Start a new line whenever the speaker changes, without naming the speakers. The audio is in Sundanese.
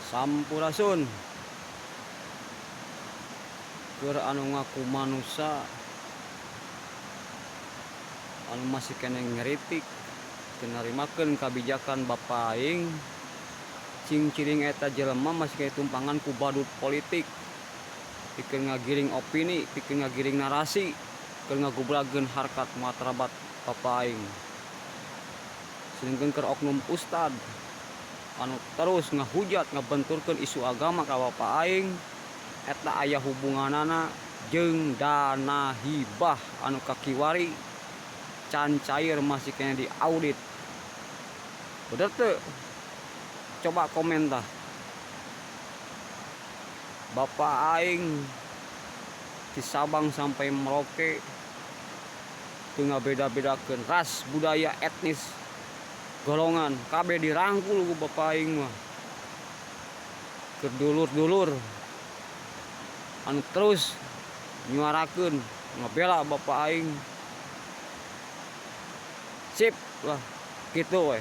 Sampurasun. Keur anu ngaku manusa anu masih keneh ngeritik teu narimakeun kabijakan bapa aing, cing-ciring eta jelema masih keneh tumpangan ku badut politik pikeun ngagiring opini, pikeun ngagiring narasi, keur ngagubrageun harkat martabat bapa aing. Sedengkeun keur oknum ustad anu terus ngahujat, ngabenturkeun isu agama ka bapa aing, eta aya hubunganana jeung dana hibah anu kakiwari can cair masih keneh diaudit. Bener teu? Coba komen tah. Bapa aing di Sabang sampai Merauke teu ngabeda-bedakeun ras, budaya, etnis, golongan, kabeh dirangkul ku bapa aing mah. Keur dulur-dulur anu terus nyuarakeun ngabela bapa aing. Sip lah, kitu we.